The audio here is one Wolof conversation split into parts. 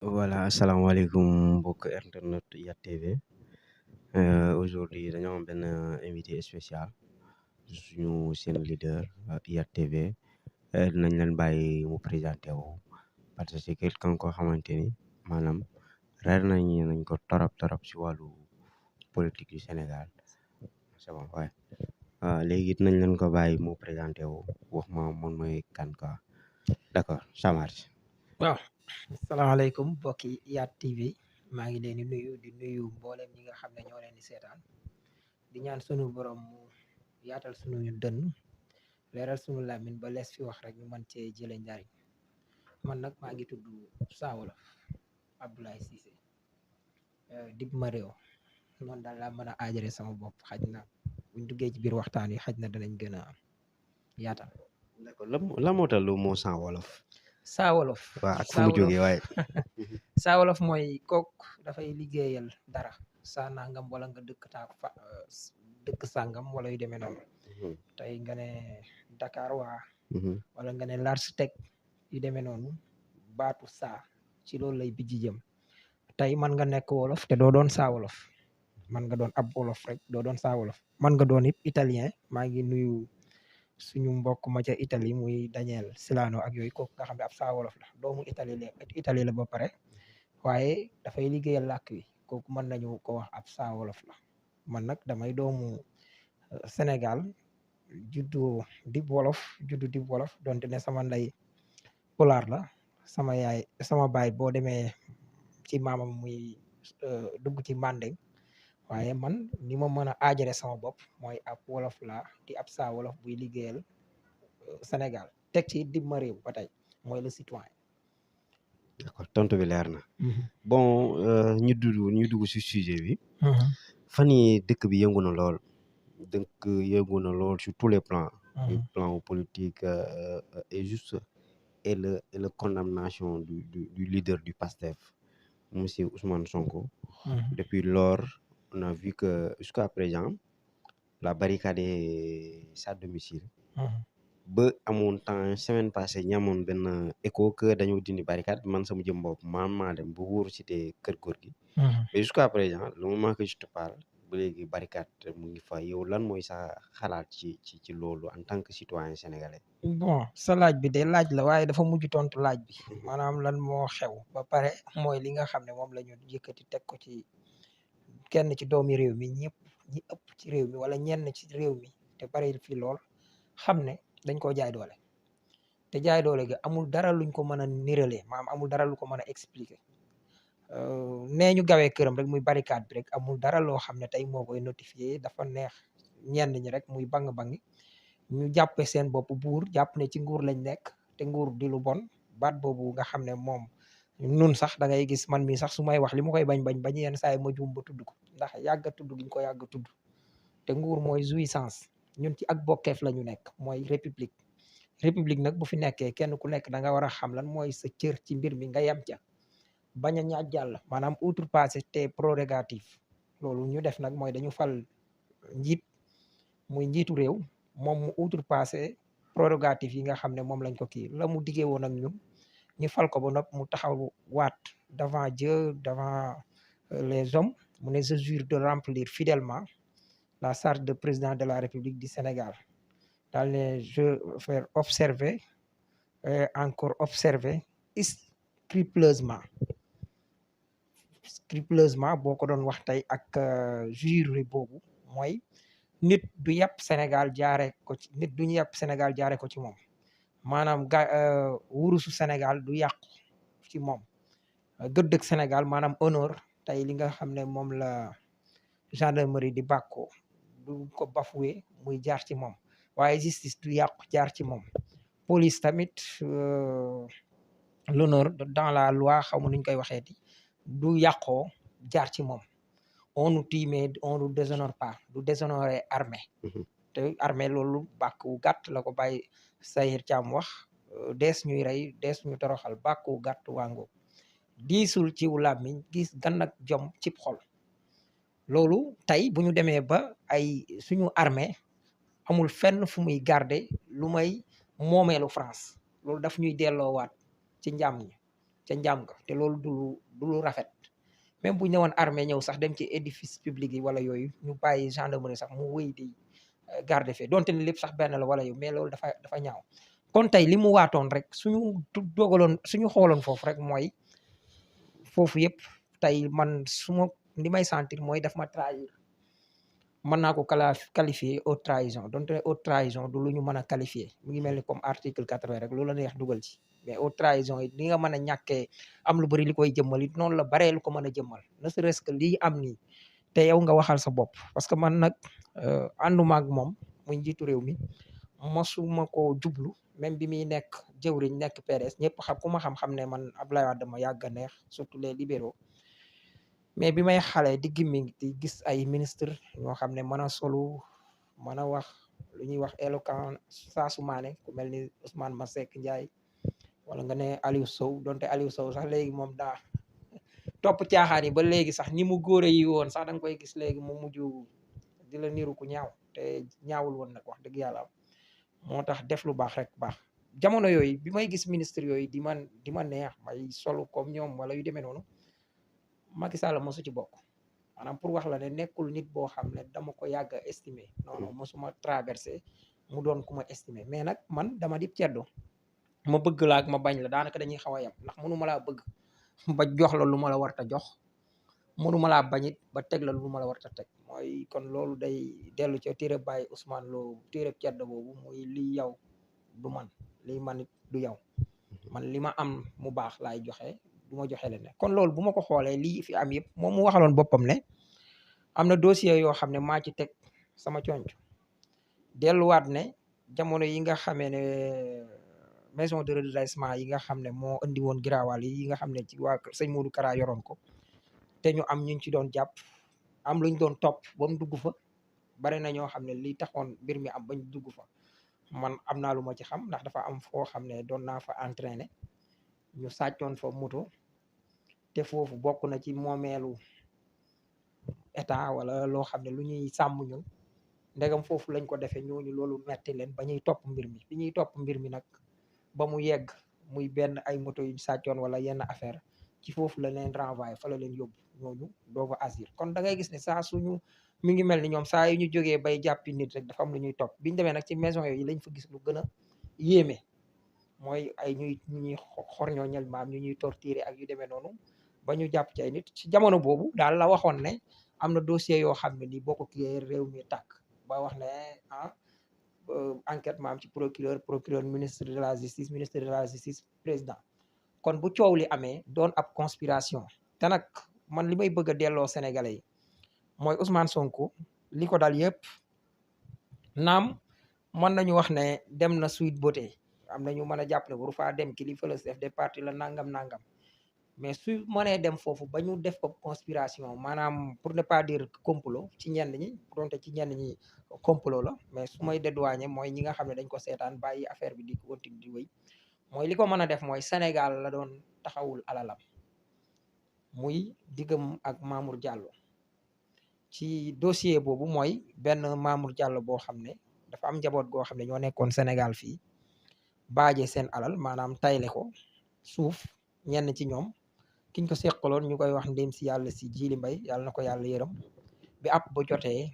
Voilà, asalaamaaleykum mbokk internet IYAT TV. Aujourd'hui dañoo am benn invité spécial suñu seen leader IYAT TV. Dinañ leen bàyyi mu présenté wu parce que c'est quelqu'un koo xamante ni maanaam reer nañ ko torop si wàllu politique du Sénégal. C'est bon ouais. Léegi dinañ leen ko bàyyi mu présenté wu wax ma moom mooy kan quoi. D'accord, ça marche. waaw asalaamaaleykum mbokki IYAT TV maa ngi leen di nuyu mboolem ñi nga xam ne ñoo leen di seetaan di ñaan sunu borom mu yaatal sunu dënn leeral sunu làmmiñ ba lees fi wax rek ñu mën cee jële njariñ man nag maa ngi tudd Saa Wolof Abdoulaye Cissé dib ma réew noonu daal laa mën a aajare sama bopp xaj na buñ duggee ci biir waxtaan yi xaj na danañ gën a yaatal. D'accord, lan moo tax lu moo sans wolof. Saa Wolof waaw ak fu mu jógee waaye. Saa Wolof mooy kook dafay liggéeyal dara saa nangam wala nga dëkk sàngam wala yu demee noonu tey nga ne Dakar wala nga ne l'architecte yu demee noonu baatu saa ci loolu lay bijji jëm tey man nga nekk wolof te doo doon Saa Wolof man nga doon ab wolof rek doo doon Saa Wolof man nga doon it italien maa ngi nuyu suñu mbokk ma ca Italie muy Daniel Silano ak yooyu kooku nga xam ne ab Saa Wolof la doomu Italie la ba pare waaye dafay liggéeyal làkk wi kooku mën nañu ko wax ab Saa Wolof la man nag damay doomu Sénégal juddu dib wolof donte ne sama ndey pulaar la sama baay boo demee ci maamam muy dugg ci Mandeng waaye man ni ma mën a aajare sama bopp mooy ab wolof la di ab Saa Wolof buy liggéeyal Sénégal teg ci dib ma réew ba tey mooy le citoyen. D'accord, tontu bi leer na. Bon, ñu dugg si sujet bi. fan yii dëkk bi yëngu na lool sur tous les plans. Le plan politique et juste et le condamnation du leader du PASTEF, monsieur Ousmane Sonko. Depuis lors, on a vu que jusqu'à présent la barricade est sa domicile. Ba amoon temps semaine passée ñu amoon benn écho que dañoo dindi barricade man sama jëm bopp maa dem bu wóor cité kër góor gi. Mais jusqu'à présent le moment que je te parle ba léegi barricade mu ngi fa. Yow lan mooy sa xalaat ci loolu en tant que citoyen sénégalais. Bon sa laaj bi de laaj la waaye dafa mujj tontu laaj bi maanaam lan moo xew ba pare mooy li nga xam ne moom la ñu yëkkati teg ko ci kenn ci doomi réew mi ñi ëpp ci réew mi wala ñenn ci réew mi te bari fi lool xam ne dañ koo jaay doole te jaay doole gi amul dara luñ ko mën a niralee maanaam amul dara lu ko mën a expliquer nee ñu gawee këram rek muy barricade bi rek amul dara loo xam ne tey moo koy notifié dafa neex ñenn ñi rek muy bang-bangi ñu jàppe seen bopp buur jàpp ne ci nguur lañ nekk te nguur di lu bon baat boobu nga xam ne moom nun sax da ngay gis man mi sax su may wax li ma koy bañ yenn saa yi ma juum ba tudd ko ndax yàgga tudd giñ ko yàgga tudd te nguur mooy jouissance ñun ci ak bokkeef la ñu nekk mooy république nag bu fi nekkee kenn ku nekk da nga war a xam lan mooy sa cër ci mbir mi nga yem ca bañ a ñaaj jàll maanaam outrepasser tes prérogatives loolu ñu def nag mooy dañu fal njiit muy njiitu réew moom mu outrepasser prérogatives yi nga xam ne moom lañ ko kii la mu diggee woon ak ñun ñu fal ko ba nopp mu taxaw waat devant Dieu devant les hommes mu ne je jure de remplir fidèlement la charge de président de la République du Sénégal daal ne je faire observer et encore observer scrupuleusement boo ko doon wax tey ak jure boobu mooy nit du yàpp Sénégal jaare ko ci nit duñu yàpp Sénégal jaare ko ci moom maanaam wurusu Sénégal du yàqu ci moom gëddëg Sénégal maanaam honneur tey li nga xam ne moom la gendarmerie di bàkkoo du ko bafoué muy jaar ci moom waaye justice du yàqu jaar ci moom police tamit l'honneur dans la loi xaw ma nuñ koy waxeeti du yàqoo jaar ci moom on nous tue mais on nous déshonore pas du déshonorer armée te armée loolu bàkk wu gàtt la ko bàyyi Sayir Thiam wax dees ñuy rey dees ñu toroxal bàkk wu gàtt wàngo diisul ciw làmmiñ gis gan ak jom cib xol loolu tey bu ñu demee ba ay suñu armée amul fenn fu muy garder lu may moomeelu France loolu daf ñuy delloowaat ci njàmm ñi ca njaam ga te loolu du lu rafet même bu ñëwoon armée ñëw sax dem ci édifice public yi wala yooyu ñu bàyyi gendarmerie sax mu wéy di garde fait donte ni lépp sax benn la wala yow mais loolu dafa ñaaw kon tey li mu waatoon rek suñu dogaloon suñu xooloon foofu rek mooy foofu yëpp tey man suma li may sentir mooy daf ma trahir mën naa ko qualifier haute trahison donte haute trahison du lu ñu mën a qualifier mu ngi mel ni comme article 80 rek lu la neex dugal ci mais haute trahison yi li nga mën a ñàkkee am lu bëri li koy jëmmal it noonu la baree lu ko mën a jëmmal ne serait-ce que lii am nii te yow nga waxal sa bopp parce que man nag ànduma ak moom muy njiitu réew mi mosuma ko jublu même bi muy nekk jëwriñ nekk PDS ñëpp xam ku ma xam-xam ne man Abdoulaye Wade dama yàgg a neex surtout les libéraux mais bi may xale di gimmi di gis ay ministre ñoo xam ne mën a solu mën a wax lu ñuy wax éloquent Saasou Mané ku mel ni Ousmane Masseck Ndiaye wala nga ne Aliou Sow donte Aliou Sow sax léegi moom daa topp caaxaan yi ba léegi sax ni mu góore yi woon sax da nga koy gis léegi mu mujj di la niru ku ñaaw te ñaawul woon nag wax dëgg yàlla moo tax def lu baax rek baax jamono yooyu bi may gis ministre yooyu di ma neex may solu comme ñoom wala yu demee noonu Macky Sall mosu ci bokk maanaam pour wax la ne nekkul nit boo xam ne dama ko yàgg a estimer non non mosuma traversé mu doon ku ma estimer mais nag man dama di ceddo ma bëgg la ak ma bañ la daanaka dañuy xaw a yem ndax mënu ma laa bëgg ba jox la lu ma la warta jox mënu ma laa bañit ba teg la lu ma la warta teg mooy kon loolu day dellu ca téereb Baye Ousmane Lo téereb ceddo boobu muy lii yow du man lii man it du yow man li ma am mu baax laay joxe du ma joxe leen ne kon loolu bu ma ko xoolee lii fi am yëpp moom mu waxaloon boppam ne am na dossier yoo xam ne maa ci teg sama conc delluwaat ne jamono yi nga xamee ne maison de redressement yi nga xam ne moo indi woon giraawaal yi nga xam ne ci waa sëñ Modou Kara yoroon ko te ñu am ñu ci doon jàpp am luñ doon topp ba mu dugg fa bari na ñoo xam ne li taxoon mbir mi am bañ dugg fa man am naa lu ma ci xam ndax dafa am foo xam ne doon naa fa entraîner ñu sàccoon fa moto te foofu bokk na ci moomeelu état wala loo xam ne lu ñuy sàmm ñun ndegam foofu lañ ko defee ñooñu loolu metti leen ba ñuy topp mbir mi bi ñuy topp mbir mi nag ba mu yegg muy benn ay moto yu sàccoon wala yenn affaire ci foofu la leen renvoyé fa la leen yóbbu ñooñu dooga asir kon da ngay gis ne saa suñu mi ngi mel ni ñoom saa yu ñu jógee bay jàppi nit rek dafa am lu ñuy topp biñu demee nag ci maison yooyu lañ fa gis lu gën a yéeme mooy ay ñuy xorñoo ñel maam ñu ñuy torturer ak yu demee noonu ba ñu jàpp ci ay nit ci jamono boobu daal la waxoon ne am na dossier yoo xam ne ni boo ko kiiyee réew mi tàkk ba wax ne enquête maam ci procureur ministre de la justice président kon bu coow li amee doon ab conspiration te nag man li may bëgg a delloo sénégalais yi mooy Ousmane Sonko li ko dal yëpp naam mën nañu wax ne dem na Sweet Beauté am na ñu mën a jàpp ne waru faa dem kilifa la chef de parti la nangam mais su mënee dem foofu ba ñu def ko conspiration maanaam pour ne pas dire complot ci ñenn ñi donte ci ñenn ñi complot la mais su may dédouaner mooy ñi nga xam ne dañ ko seetaan bàyyi affaire bi di continue di wéy mooy li ko mën a def mooy Sénégal la doon taxawul alalam muy diggam ak Mamour Diallo ci dossier boobu mooy benn Mamour Diallo boo xam ne dafa am njaboot goo xam ne ñoo nekkoon Sénégal fii baaje seen alal maanaam tayle ko suuf ñenn ci ñoom kiñ ko seqaloon ñu koy wax ndéem si yàlla si Jili Mbay yàlla na ko yàlla yërëm bi app ba jotee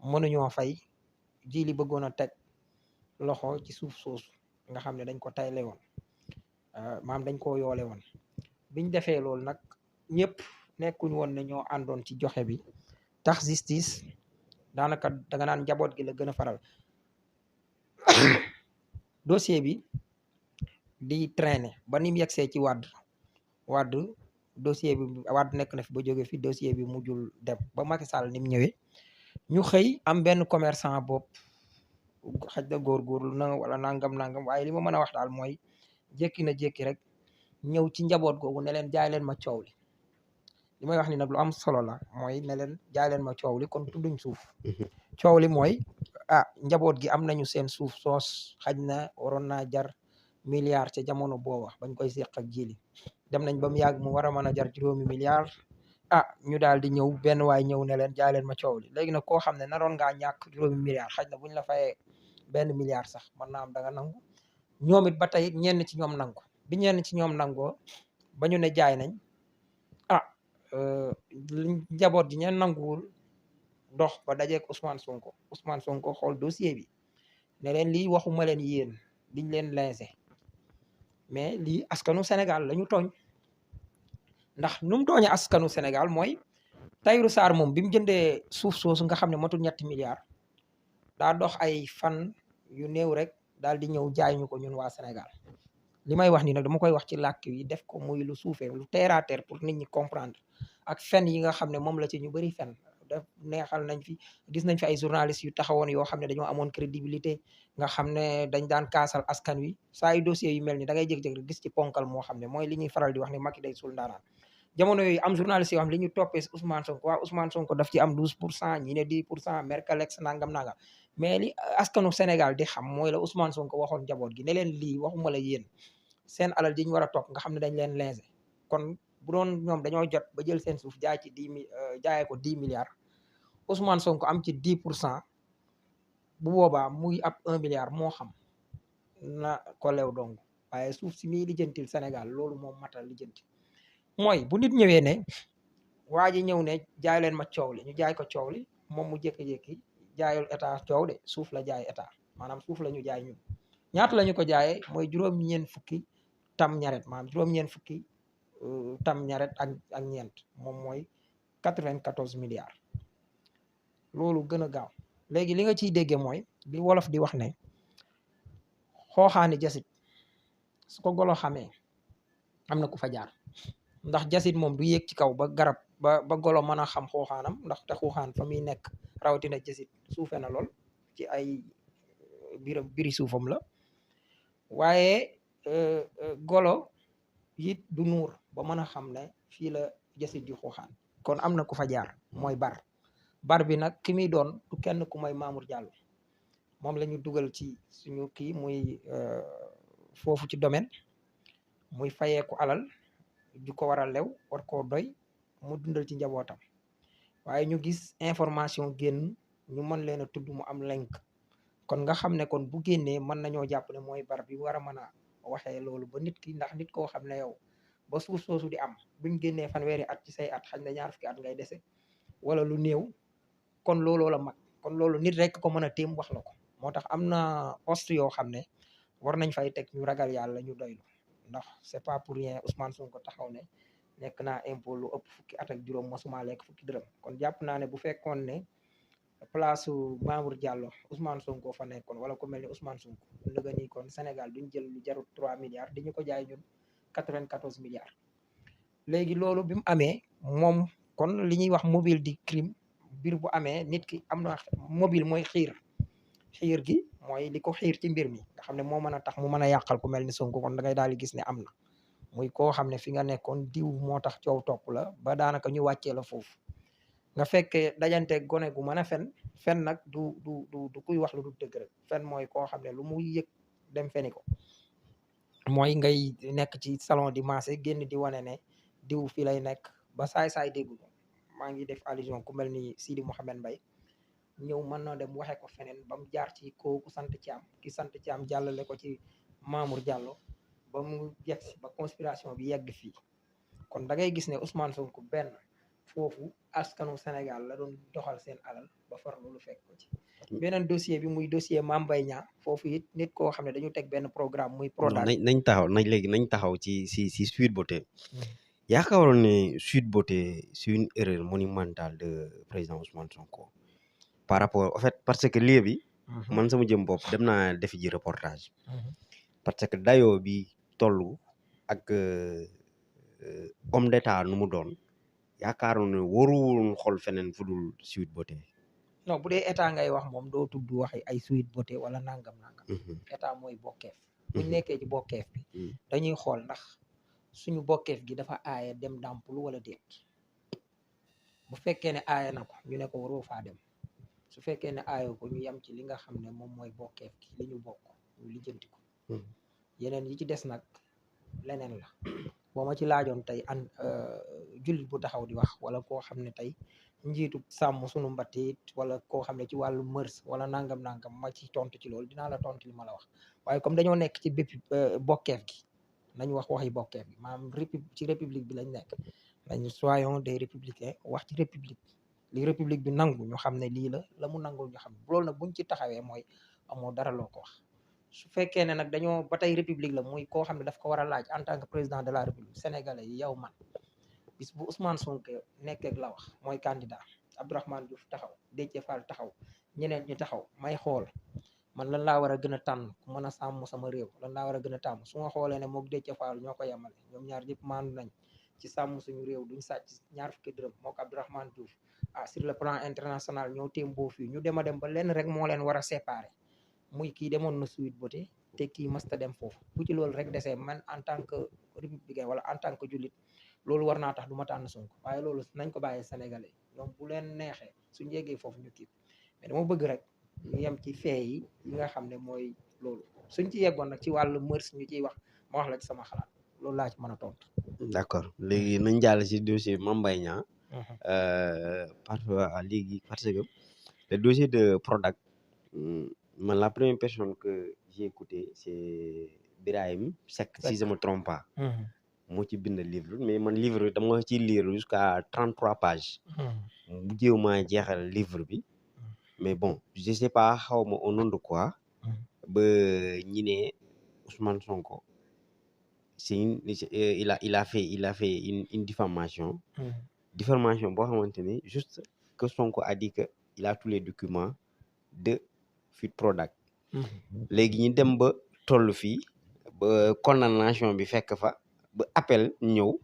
mënuñoo fay Jili bëggoon a teg loxo ci suuf soosu nga xam ne dañ ko tayle woon maam dañ koo yoole woon biñ defee loolu nag ñëpp nekkuñ woon ne ñoo àndoon ci joxe bi tax justice daanaka danga naan njaboot gi la gën a faral dossier bi di traîner ba ni mu yegsee ci Wade dossier bi Wade nekk na fi ba jóge fi dossier bi mujjul dem ba Macky Sall ni mu ñëwee ñu xëy am benn commerçant bopp xaj na góorgóorlu na wala nangam waaye li ma mën a wax daal mooy jékki na jékki rek ñëw ci njaboot googu ne leen jaay leen ma coow li may wax ni nag lu am solo la mooy ne leen jaay leen ma coow li kon tudduñ suuf coow li mooy njaboot gi am nañu seen suuf soos xaj na waroon naa jar milliard ca jamono booba bañ koy seq ak Jili dem nañ ba mu yàgg mu war a mën a jar juróomi milliard ñu daal di ñëw benn waay ñëw ne leen jaay leen ma coow li léegi nag koo xam ne naroon ngaa ñàkk juróomi milliard xaj na buñ la fayee benn milliard sax mën naa am da nga nangu ñoom it ba tey ñenn ci ñoom nangu bi ñenn ci ñoom nangoo ba ñu ne jaay nañ njaboot ji ñeen nanguwul dox ba dajeek Ousmane Sonko xool dossier bi ne leen lii waxuma leen yéen liñ leen lincé mais lii askanu Sénégal la ñu tooñ ndax nu mu tooñee askanu Sénégal mooy Tahirou Sarr moom bi mu jëndee suuf soosu nga xam ne matul 3 milliards daa dox ay fan yu néew rek daal di ñëw jaay ñu ko ñun waa Sénégal li may wax nii nag dama koy wax ci làkk yi def ko muy lu suufee lu terre à terre pour nit ñi comprendre ak fen yi nga xam ne moom la ci ñu bëri fen def neexal nañ fi gis nañ fi ay journalistes yu taxawoon yoo xam ne dañoo amoon crédibilité nga xam ne dañ daan kaasal askan wi saa yu dossiers yu mel ni da ngay jékki-jékki rek gis ci ponkal moo xam ne mooy li ñuy faral di wax ne Macky day sul ndaanaan jamono yooyu am journalistes yoo xam li ñu toppee Ousmane Sonko waa Ousmane Sonko daf ci am 12% ñi ne 10% Mercalex nangam mais li askanu Sénégal di xam mooy la Ousmane Sonko waxoon njaboot gi ne leen lii waxuma la yéen seen alal ji ñu war a topp nga xam ne dañ leen lincé kon bu doon ñoom dañoo jot ba jël seen suuf jaay ci jaayee ko 10 milliards Ousmane Sonko am ci 10% bu boobaa muy ab 1 milliard moo xam na ko lew dong waaye suuf si muy lijjantil Sénégal loolu moom matal lijjanti mooy bu nit ñëwee ne waa ji ñëw ne jaay leen ma coow li ñu jaay ko coow li moom mu jékki-jékki jaayul état coow de suuf la jaay état maanaam suuf la ñu jaay ñun ñaata la ñu ko jaayee mooy juróom-ñeent fukki tam ñaret maanaam juróom-ñeent fukki tam ñaret ak ñeent moom mooy 94 milliards loolu gën a gaaw léegi li nga ciy déggee mooy li wolof di wax ne xooxaani jasit su ko golo xamee am na ku fa jaar ndax jasit moom du yéeg ci kaw ba garab ba golo mën a xam xooxaanam ndax te xooxaan fa muy nekk rawatina jasit suufe na lool ci ay biri suufam la waaye golo it du nuur ba mën a xam ne fii la jasit ju xooxaan kon am na ku fa jaar mooy bar bi nag ki muy doon du kenn ku may Mamour Diallo moom la ñu dugal ci suñu kii muy foofu ci domaine muy fayeeku alal ju ko war a lew war koo doy mu dundal ci njabootam waaye ñu gis information génn ñu mën leen a tudd mu am lenk kon nga xam ne kon bu génnee mën nañoo jàpp ne mooy bar bi war a mën a waxee loolu ba nit ki ndax nit koo xam ne yow ba suuf soosu di am buñ génnee fanweeri at ci say at xañ na 2 fukki at ngay dese wala lu néew kon looloo la mag kon loolu nit rek ko mën a téem wax la ko moo tax am na poste yoo xam ne war nañ fay teg ñu ragal yàlla ñu doylu ndax c'est pas pour rien Ousmane Sonko taxaw ne nekk naa impôt lu ëpp fukki at ak juróom mosuma lekk fukki dërëm kon jàpp naa ne bu fekkoon ne place Mamour Diallo Ousmane Sonko fa nekkoon wala ku mel ni Ousmane Sonko nëga nii kon Sénégal duñ jël lu jarut 3 milliards di ñu ko jaay ñun 94 milliards léegi loolu bi mu amee moom kon li ñuy wax mobile di crime mbir bu amee nit ki am na mobile mooy xiir gi mooy li ko xiir ci mbir mi nga xam ne moo mën a tax mu mën a yàqal ku mel ni Sonko kon da ngay daal di gis ne am na muy koo xam ne fi nga nekkoon diw moo tax coow topp la ba daanaka ñu wàccee la foofu nga fekkee dajante gone gu mën a fen nag du kuy wax lu du dëgg rek fen mooy koo xam ne lu mu yëg dem feni ko mooy ngay nekk ci salon di marché génn di wane ne diw fi lay nekk ba saay déggu ko maa ngi def allusion ku mel ni Sidi Mouhamed Mbaye ñëw mën na dem waxee ko feneen ba mu jaar ci kooku sant Thiam ki sant Thiam jàllale ko ci Mamour Diallo ba mu yegg si ba conspiration bi yegg fii kon da ngay gis ne Ousmane Sonko benn foofu askanu Sénégal la doon doxal seen alal ba far loolu fekk ko ci beneen dossier bi muy dossier Mame Mbaye Niang foofu it nit koo xam ne dañu teg benn programme muy Prodac nañ taxaw ci Sweet Beauté yaakaaroon ne Sweet Beauté c'est une erreur monumentale de président Ousmane Sonko par rapport en fait parce que lii bi man sama jëm bopp dem naa defi ji reportage parce que dayoo bi tollu ak homme d'état nu mu doon yaakaaroon ne waruwul xool feneen fu dul Sweet Beauté non bu dee état ngay wax moom doo tudd waxi ay Sweet Beauté wala nangam état mooy bokkeef buñ nekkee ci bokkeef bi dañuy xool ndax suñu bokkeef gi dafa aaye dem dàmpulu wala déet bu fekkee ne aaye na ko ñu ne ko waroo faa dem su fekkee ne aayo ko ñu yem ci li nga xam ne moom mooy bokkeef gi li ñu bokk ñu lijjanti ko yeneen yi ci des nag leneen la boo ma ci laajoon tey jullit bu taxaw di wax wala koo xam ne tey njiitu sàmm sunu mbattit wala koo xam ne ci wàllu mërs wala nangam ma ci tontu ci loolu dinaa la tontu li ma la wax waaye comme dañoo nekk ci bépp bokkeef gi nañu wax waxi bokkee bi maanaam ci république bi lañ nekk nañu soyons des républicains wax ci république li république bi nangu ñu xam ne lii la mu nangul ñu xam loolu nag buñ ci taxawee mooy amoo dara loo ko wax su fekkee ne nag dañoo ba tey république la muy koo xam ne daf ko war a laaj en tant que président de la république sénégalais yi yow man bis bu Ousmane Sonko nekkeeg la wax mooy candidat Abdourahmane Diouf taxaw Déthié Fall taxaw ñeneen ñi taxaw may xool man lan laa war a gën a tànn ku mën a sàmm sama réew lan laa war a gën a tàmm su ma xoolee ne mook Déthié Fall ñoo ko yemale ñoom ñaar ñëpp maandu nañ ci sàmm suñu réew duñ sàcc ñaar fukki dërëm mook Abdourahmane Diouf sur le plan international ñoo témboo fii ñu dem a dem ba lenn rek moo leen war a séparer muy kii demoon na Sweet Beauté te kii masta dem foofu bu ci loolu rek desee man en tant que républicain wala en tant que jullit loolu war naa tax du ma tànn Sonko waaye loolu nañ ko bàyyee sénégalais ñoom bu leen neexee suñu yeggee foofu ñu kii mais dama bëgg rek ñu yem ci fee yi nga xam ne mooy loolu suñ ci yeggoon nag ci wàllu mërs ñu ciy wax ma wax la ci sama xalaat loolu laa ci mën a tontu. d'accord léegi nañ jàll ci dossier Mame Mbaye Niang parce que le dossier de Prodac man la première personne que j'ai écouté c'est Birahim Seck si je me trompe pas moo ci bind livre mais man livre dama ci lire jusqu'à 33 pages bu jéew maa jeexal livre bi mais bon je sais pas xaw ma au nom de quoi ba ñi ne Ousmane Sonko c'est il a fait une diffamation diffamation boo xamante ni juste que Sonko a dit que il a tous les documents de Fuite Prodac léegi ñu dem ba toll fii ba condamnation bi fekk fa ba appel ñëw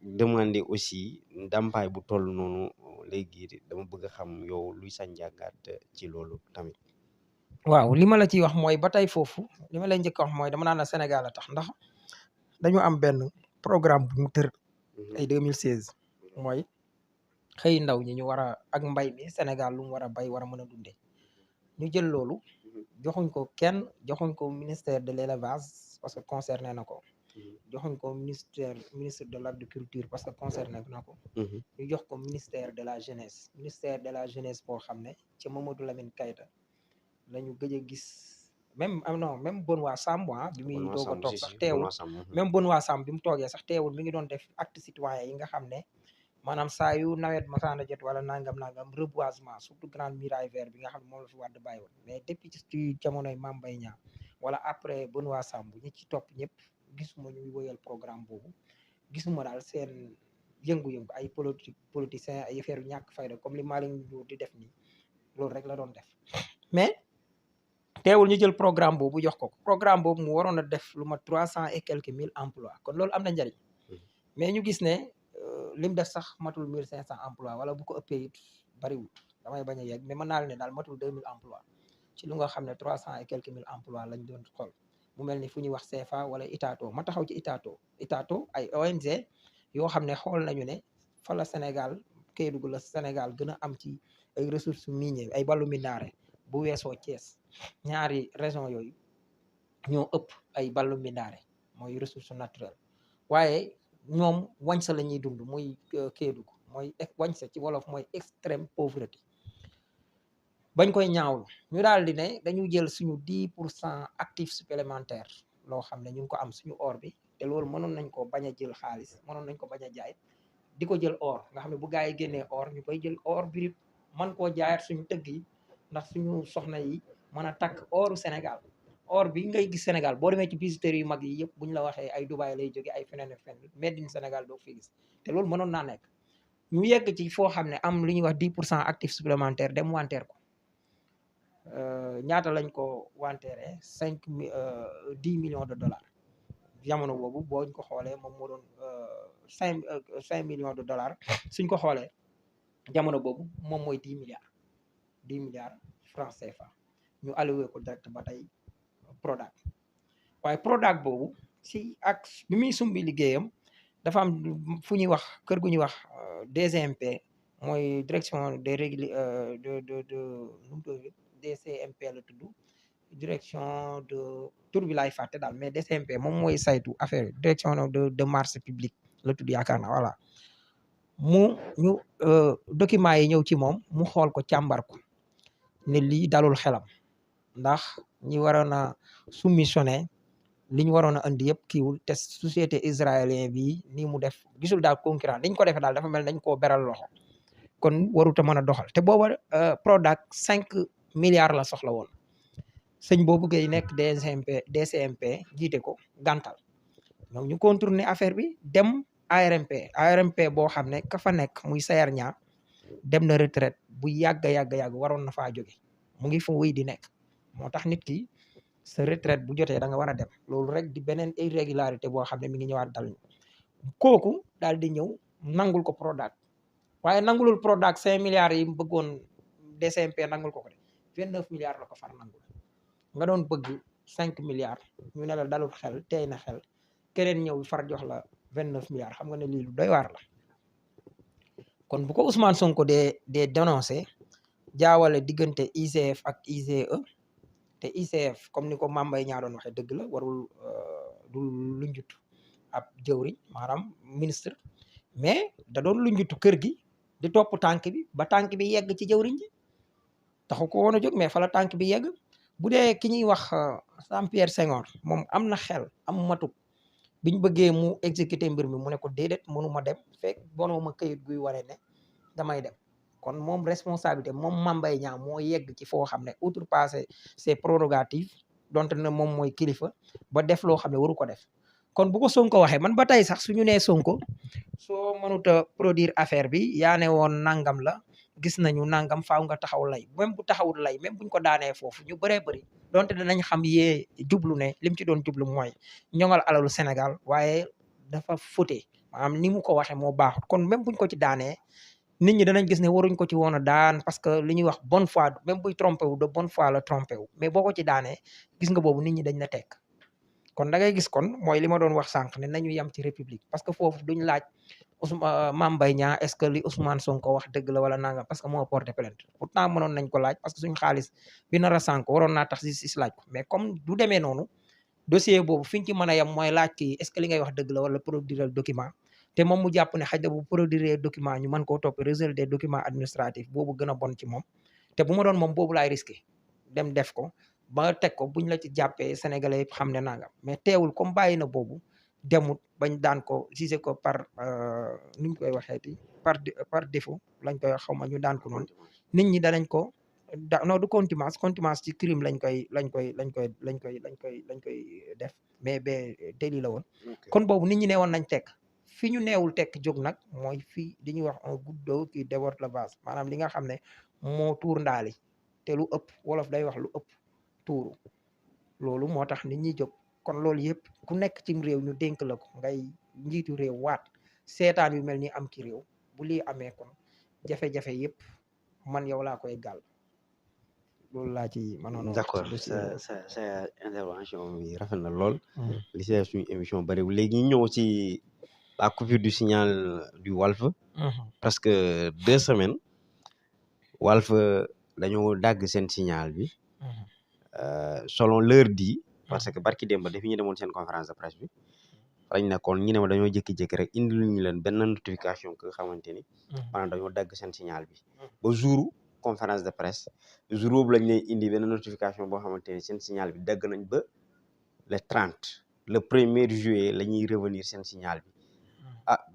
demander aussi ndàmpaay bu toll noonu léegi dama bëgg a xam yow luy sa njàngat ci loolu tamit. waaw li ma la ciy wax mooy ba tey foofu li ma lay njëkk a wax mooy dama naan la Sénégal a tax ndax dañu am benn programme bu mu tër ay 2016 mooy xëy ndaw ñi ñu war a ak mbay mi Sénégal lu mu war a bay war a mën a dundee ñu jël loolu joxuñ ko kenn joxuñ ko ministère de l'élevage parce que concerné na ko joxuñ ko ministre de l'agriculture parce que concerné na ko ñu jox ko ministère de la jeunesse boo xam ne ci Mamadou Lamine Keïta la ñu gëj a gis même même Benoît Sambou bi muy doog a toog sax teewul même Benoît Sambou bi mu toogee sax teewul mi ngi doon def acte citoyen yi nga xam ne maanaam saa yu nawet masaana jot wala nangam reboisement surtout grande muraille verte bi nga xam ne moom la fi Wade bàyyi woon mais depuis ci jamonoy Mame Mbaye Niang wala après Benoît Sambou ñi ci topp ñëpp gisuma ñuy woyal programme boobu gisuma daal seen yëngu-yëngu ay politiciens ay affaire yu ñàkk fayda comme li Malick Ndour di def nii loolu rek la doon def mais teewul ñu jël programme boobu jox ko programme boobu mu waroon a def lu ma 300 et quelques mille emplois kon loolu am na njariñ mais ñu gis ne lim def sax matul 1500 emplois wala bu ko ëppee it bariwul damay bañ a yegg mais mën naa la ne daal matul 2000 emplois ci lu nga xam ne 300 et quelques mille emplois lañ doon xool mu mel ni fu ñuy wax CFA wala Itato ma taxaw ci Itato ay ONG yoo xam ne xool nañu ne fa la Sénégal Kédougou la Sénégal gën a am ci ay ressources minières ay ballu minaare bu weesoo Thiès ñaari région yooyu ñoo ëpp ay ballu minaare mooy ressource naturelle waaye ñoom wañsa la ñuy dund muy Kédougou mooy wañsa ci wolof mooy extrême pauvreté bañ koy ñaawlu ñu daal di ne dañu jël suñu 10% actifs supplémentaires loo xam ne ñu ngi ko am suñu or bi te loolu mënoon nañ ko bañ a jël xaalis mënoon nañ ko bañ a jaay di ko jël or nga xam ne bu gaa yi génnee or ñu koy jël or brut mën koo jaayaat suñu tëgg yi ndax suñu soxna yi mën a takk oru Sénégal or bi ngay gis Sénégal boo demee ci visiteurs yu mag yi yëpp buñ la waxee ay Dubaï lay jóge ay feneen ak feneen made in Sénégal doo fi gis te loolu mënoon naa nekk ñu yegg ci foo xam ne am lu ñuy wax 10% actifs supplémentaires dem wanteer ko ñaata lañ ko wanteeree 10 millions de dollars jamono boobu booñ ko xoolee moom moo doon 5 millions de dollars suñ ko xoolee jamono boobu moom mooy 10 milliards francs CFA ñu alloué ko direct ba tey Prodac waaye Prodac boobu si ak bi muy sumbi liggéeyam dafa am fu ñuy wax kër gu ñuy wax DCMP mooy direction des DCMP la tudd direction de tur bi laay fàtte daal mais DCMP moom mooy saytu affaire direction de marché public la tudd yaakaar naa voilà ñu documents yi ñëw ci moom mu xool ko càmbar ko ne lii dalul xelam ndax ñi waroon a soumissionné li ñu waroon a andi yëpp kiiwul te société israélien bi nii mu def gisul daal concurrent liñ ko defee daal dafa mel dañ koo beral loxo kon waruta mën a doxal te booba Prodac 5 milliards la soxla woon sëñ boobu ngay nekk DCMP jiite ko gàntal donc ñu contourner affaire bi dem ARMP boo xam ne ka fa nekk muy Sayar Ñaa dem na retraite bu yàgg waroon na faa jóge mu ngi fa wéy di nekk moo tax nit ki sa retraite bu jotee da nga war a dem loolu rek di beneen irrégularité boo xam ne mi ngi ñëwaat dal ñu kooku daal di ñëw nangul ko Prodac waaye nangulul Prodac 5 milliards yi mu bëggoon DCMP nangul ko de 29 milliards la ko far nangul nga doon bëgg 5 milliards ñu ne la dalul xel tey na xel keneen ñëw far jox la 29 milliards xam nga ne lii lu doy waar la kon bu ko Ousmane Sonko dee dénoncé jaawale diggante IGF ak IGE te IGF comme ni ko Mame Mbaye Niang doon waxee dëgg la warul du lunjut ab jëwriñ maanaam ministre mais da doon lunjutu kër gi di topp tànk bi ba tànk bi yegg ci jëwriñ ji taxu ko woon a jóg mais fa la tànk bi yegg bu dee ki ñuy wax Jean-Pierre Senghor moom am na xel am matuk biñ bëggee mu exécuter mbir mi mu ne ko déedéet mënuma dem fekk bonoma këyit guy wane ne damay dem kon moom responsabilité moom Mame Mbaye Niang moo yegg ci foo xam ne outrepassé ses prérogatives donte ne moom mooy kilifa ba def loo xam ne waru ko def kon bu ko Sonko waxee man ba tey sax suñu nee Sonko soo mënut a produire affaire bi yaa ne woon nangam la gis nañu nangam faaw nga taxaw lay même bu taxawul lay même buñ ko daanee foofu ñu bëree bëri donte danañ xam yee jublu ne lim ci doon jublu mooy ñoŋal alalu Sénégal waaye dafa fauté maanaam ni mu ko waxee moo baaxut kon même buñ ko ci daanee nit ñi danañ gis ne waruñ ko ci woon a daan parce que li ñuy wax bonne foi même buy trompé wu de bonne foi la trompé wu mais boo ko ci daanee gis nga boobu nit ñi dañ na tekk kon da ngay gis kon mooy li ma doon wax sànq ne nañu yem ci république parce que foofu duñ laaj Mame Mbaye Niang est-ce que li Ousmane Sonko wax dëgg la wala nangam parce que moo porté plainte pourtant mënoon nañ ko laaj parce que suñu xaalis bi nar a sànk waroon naa tax justice laaj ko mais comme du demee noonu dossier boobu fi ñu ci mën a yem mooy laaj kii est-ce que li ngay wax dëgg la wala produire document te moom mu jàpp ne xaj na bu produire document ñu mën koo topp registre des documents administratifs boobu gën a bon ci moom te bu ma doon moom boobu laay risqué dem def ko ba teg ko buñ la ci jàppee sénégalais yëpp xam ne nangam mais teewul comme bàyyi na boobu demut bañ daan ko jugé ko par ni ñu koy waxeeti par défaut lañ koy xaw ma ñu daan ko noonu nit ñi danañ ko non du contumace ci crime lañ koy def mais ba délit la woon kon boobu nit ñi ne woon nañ tekk fi ñu neewul tekk jóg nag mooy fii di ñuy wax un goutte d'eau qui déborde le vase maanaam li nga xam ne moo tuur ndaali te lu ëpp wolof day wax lu ëpp tuuru loolu moo tax nit ñi jóg kon loolu yëpp ku nekk ci réew ñu dénk la ko ngay njiitu réew waat seetaan yu mel ni am ci réew bu lii amee kon jafe-jafe yëpp man yow laa koy gàll loolu laa ci mënoon d'accord sa intervention bi rafet na lool li see suñu émission bariwul léegi ñu ñëw ci la coupure du signal du Walf parce que 2 semaines Walf dañoo dagg seen signal bi selon l'heure dit parce que barki démb dafi ñu demoon seen conférence de presse bi lañ nekkoon ñu ne ma dañoo jékki-jékki rek indi lu ñu leen benn notification que xamante ni maanaam dañoo dagg seen signal bi ba jour conférence de presse jour boobu lañ lay indi benn notification boo xamante ni seen signal bi dagg nañ ba le 30 le 1er juillet la ñuy revenir seen signal bi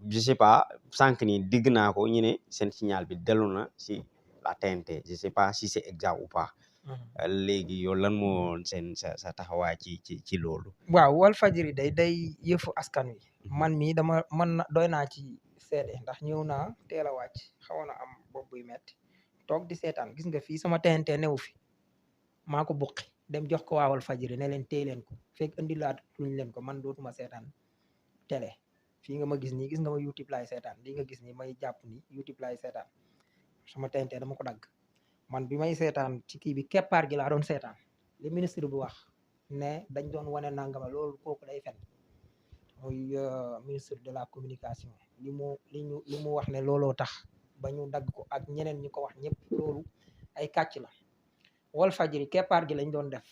je sais pas sànq ni digg naa ko ñu ne seen signal bi dellu na si la TNT je sais pas si c'est exact ou pas léegi yow lan moo seen sa taxawaay ci loolu waaw Walfadjri day yëfu askan wi man mii doy naa ci seede ndax ñëw naa teel a wàcc xawoon na am bopp buy metti toog di seetaan gis nga fii sama TNT newu fi maa ko buqi dem jox ko waa Walfadjri ne leen téye leen ko fekk indi laat luñ leen ko man dootuma seetaan télé fii nga ma gis nii gis nga ma YouTube laay seetaan lii nga gis nii may jàpp ni YouTube laay seetaan sama TNT dama ko dagg man bi may seetaan ci kii bi keppaar gi laa doon seetaan li ministre bi wax ne dañ doon wane nangama loolu kooku day fen muy ministre de la communication li mu wax ne looloo tax ba ñu dagg ko ak ñeneen ñi ko wax ñëpp loolu ay kàcc la Walfadjri keppaar gi lañ doon def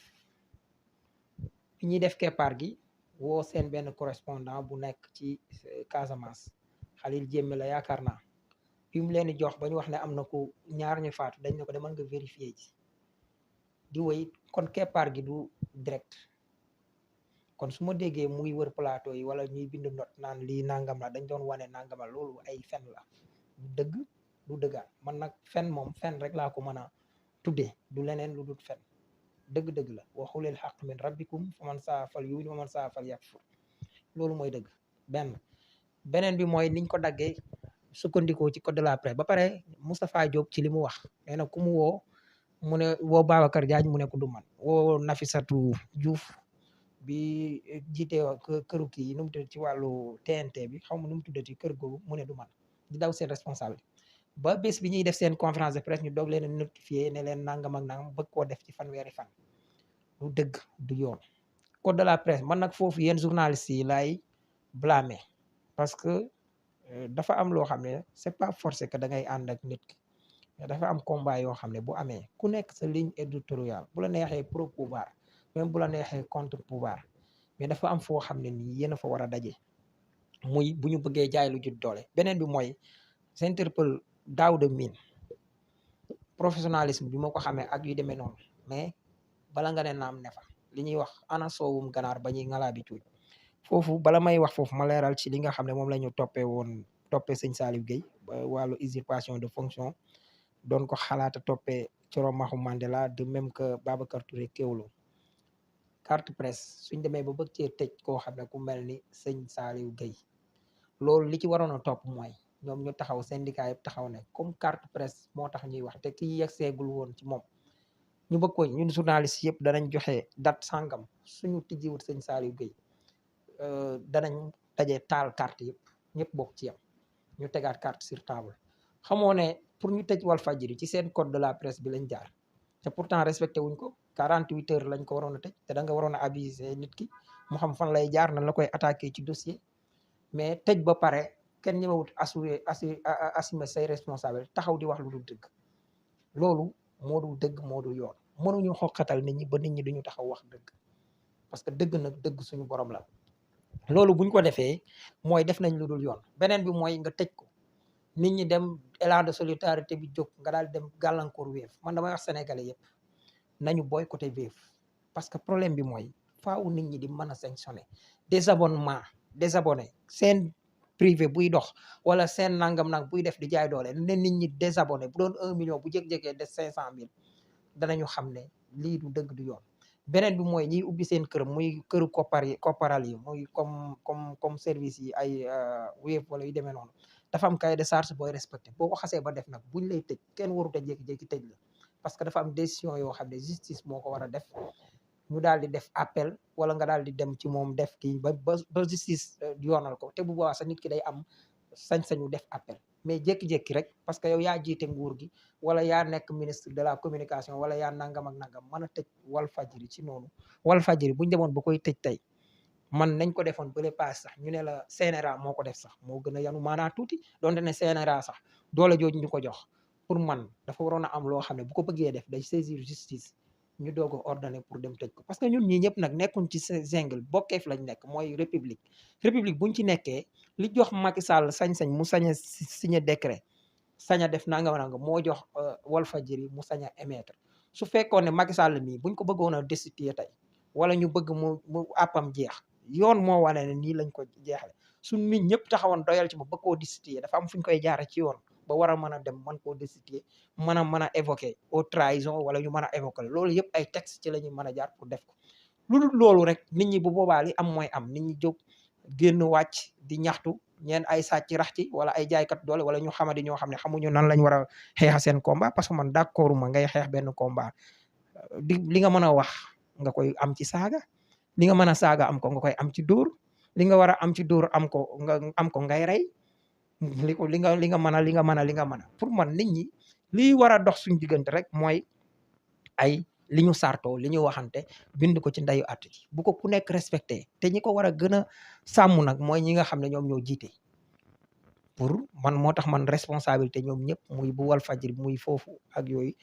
fi ñuy def keppaar gi woo seen benn correspondant bu nekk ci Casamance Khalil Jémme la yaakaar naa bi mu leen di jox ba ñu wax ne am na ku ñaar ñu faatu dañ ne ko demal nga vérifier ji di woy kon keppaar gi du direct kon su ma déggee muy wër plateau yi wala ñuy bind note naan lii nangam la dañ doon wane nangam la loolu ay fen la du dëgg du dëggaat man nag fen moom fen rek laa ko mën a tuddee du leneen lu dul fen dëgg-dëgg la wa qulil haqq min rabbikum fa man saa fal yu'min wa man saa fal yakfur loolu mooy dëgg beneen bi mooy niñ ko daggee sukkandikoo ci code de la presse ba pare Moustapha Diop ci li mu wax nee na ku mu woo mu ne woo Babacar Diagne mu ne ko du man woo Nafissatou Diouf bi jiite këru kii nu mu tudd ci wàllu TNT bi xaw ma nu mu tuddati kër googu mu ne du man di daw seen responsabilité ba bés bi ñuy def seen conférence de presse ñu doog leen a notifié ne leen nangam ak nangam bëgg koo def ci fanweeri fan du dëgg du yoon code de la presse man nag foofu yéen journalistes yi laay blâmer parce que dafa am loo xam ne c'est pas forcé que da ngay ànd ak nit ki dafa am combat yoo xam ne bu amee ku nekk sa ligne éditoriale bu la neexee pro pouvoir même bu la neexee contre pouvoir mais dafa am foo xam ne nii yéen a fa war a daje muy bu ñu bëggee jaay lu jut doole beneen bi mooy j'interpelle Daouda Mine professionnalisme bi ma ko xamee ak yu demee noonu mais bala nga ne naam ne fa li ñuy wax ana soowum ganaar ba ñuy ngalaa bi cuuj foofu bala may wax foofu ma leeral ci li nga xam ne moom la ñu toppee sëñ Saliou Gueye ba wàllu usurpation de fonction doon ko xalaata toppee Coro Maxu Mandela de même que Babacar Touré Kewlo carte presse suñ demee ba bëgg cee tëj koo xam ne ku mel ni sëñ Saliou Gueye loolu li ci waroon a topp mooy ñoom ñu taxaw syndicat yëpp taxaw ne comme carte presse moo tax ñuy wax te kii yegseegul woon ci moom ñu bëgg ko ñun journaliste yëpp danañ joxe date sangam suñu tijjiwut sëñ Saliou Gueye danañ daje taal carte yëpp ñëpp bokk ci yam ñu tegaat carte sur table xamoo ne pour ñu tëj Walfadjri ci seen code de la presse bi lañ jaar te pourtant respecté wuñ ko 48 heures lañ ko waroon a tëj te da nga waroon a aviser nit ki mu xam fan lay jaar nan la koy attaqué ci dossier mais tëj ba pare kenn ñëwut assumer say responsable taxaw di wax lu dul dëgg loolu moo dul dëgg moo dul yoon mënuñu xoqatal nit ñi ba nit ñi duñu taxaw wax dëgg parce que dëgg nag dëgg suñu borom la loolu buñ ko defee mooy def nañ lu dul yoon beneen bi mooy nga tëj ko nit ñi dem élan de solidarité bi jóg nga daal dem gàllankoor Wave man damay wax sénégalais yëpp nañu boycotté Wave parce que problème bi mooy faaw nit ñi di mën a sanctionné désabonné seen privé buy dox wala seen nangam nag buy def di jaay doole ne nit ñi désabonné bu doon 1 million bu jékki-jékkee des 500 000 danañu xam ne lii du dëgg du yoon beneen bi mooy ñiy ubbi seen kër muy këru kopparal yi muy comme service yi ay Wave wala yu demee noonu dafa am cahier de charge booy respecté boo ko xasee ba def nag buñ lay tëj kenn warut a jékki-jékki tëj la parce que dafa am décision yoo xam ne justice moo ko war a def ñu daal di def appel wala nga daal di dem ci moom def kii ba justice yoonal ko te bu boobaa sa nit ki day am sañ-sañu def appel mais jékki-jékki rek parce que yow yaa jiite nguur gi wala yaa nekk ministre de la communication wala yaa nangam ak nangam mën a tëj Walfadjri ci noonu Walfadjri buñ demoon ba koy tëj tey man nañ ko defoon bële paas sax ñu ne la CNRA moo ko def sax moo gën a yanu maanaa tuuti donte ne CNRA sax doole jooju ñu ko jox pour man dafa waroon a am loo xam ne bu ko bëggee def day saisir justice ñu doog a ordonné pour dem tëj ko parce que ñun ñii ñëpp nag nekkuñ ci jungle bokkeef lañ nekk mooy république buñ ci nekkee li jox Macky Sall sañ-sañ mu sañ a signé décret sañ a def nanga moo jox Walfadjri mu sañ a émettre su fekkoon ne Macky Sall mii buñ ko bëggoon a destituer tey wala ñu bëgg mu àppam jeex yoon moo wane ne nii lañ ko jeexale suñ nit ñëpp taxawoon doyal ci ma bëgg koo destituer dafa am fu ñu koy jaare ci yoon ba war a mën a dem mën koo destituer mën a évoquer au trahison wala ñu mën a évoquer loolu yëpp ay texte ci la ñuy mën a jaar pour def ko lu dul loolu rek nit ñi bu boobaa li am mooy am nit ñi jóg génn wàcc di ñaxtu ñeen ay sàcc rax ci wala ay jaaykat doole wala ñu xamadi ñoo xam ne xamuñu nan lañ war a xeexa seen combat parce que man d'accord ma ngay xeex benn combat li nga mën a wax nga koy am ci saaga li nga mën a saaga am ko nga koy am ci dóor li nga war a am ci dóor am ko ngay rey li nga mën a pour man nit ñi lii war a dox suñ diggante rek mooy ay li ñu sartoo li ñu waxante bind ko ci ndeyu at ji bu ko ku nekk respecté te ñi ko war a gën a sàmm nag mooy ñi nga xam ne ñoom ñoo jiite pour man moo tax man responsabilité ñoom ñëpp muy bu Walfadjri muy foofu ak yooyu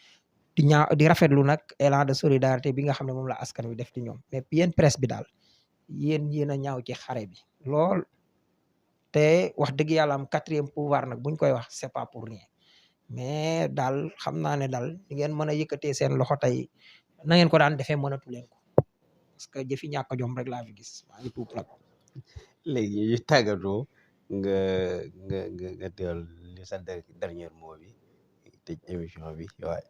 di rafetlu nag élan de solidarité bi nga xam ne moom la askan wi def ci ñoom mais yéen presse bi daal yéen a ñaaw ci xare bi lool te wax dëgg yàlla am 4e pouvoir nag buñ koy wax c'est pas pour rien mais daal xam naa ne daal di ngeen mën a yëkkatee seen loxo tey na ngeen ko daan defee mënatu leen ko parce que jëfi ñàkk jom rek laa fi gis maa ngi tuub nag. léegi ñu tàggatoo nga teewal li sa dernier mot bi tëj émission bi waaye.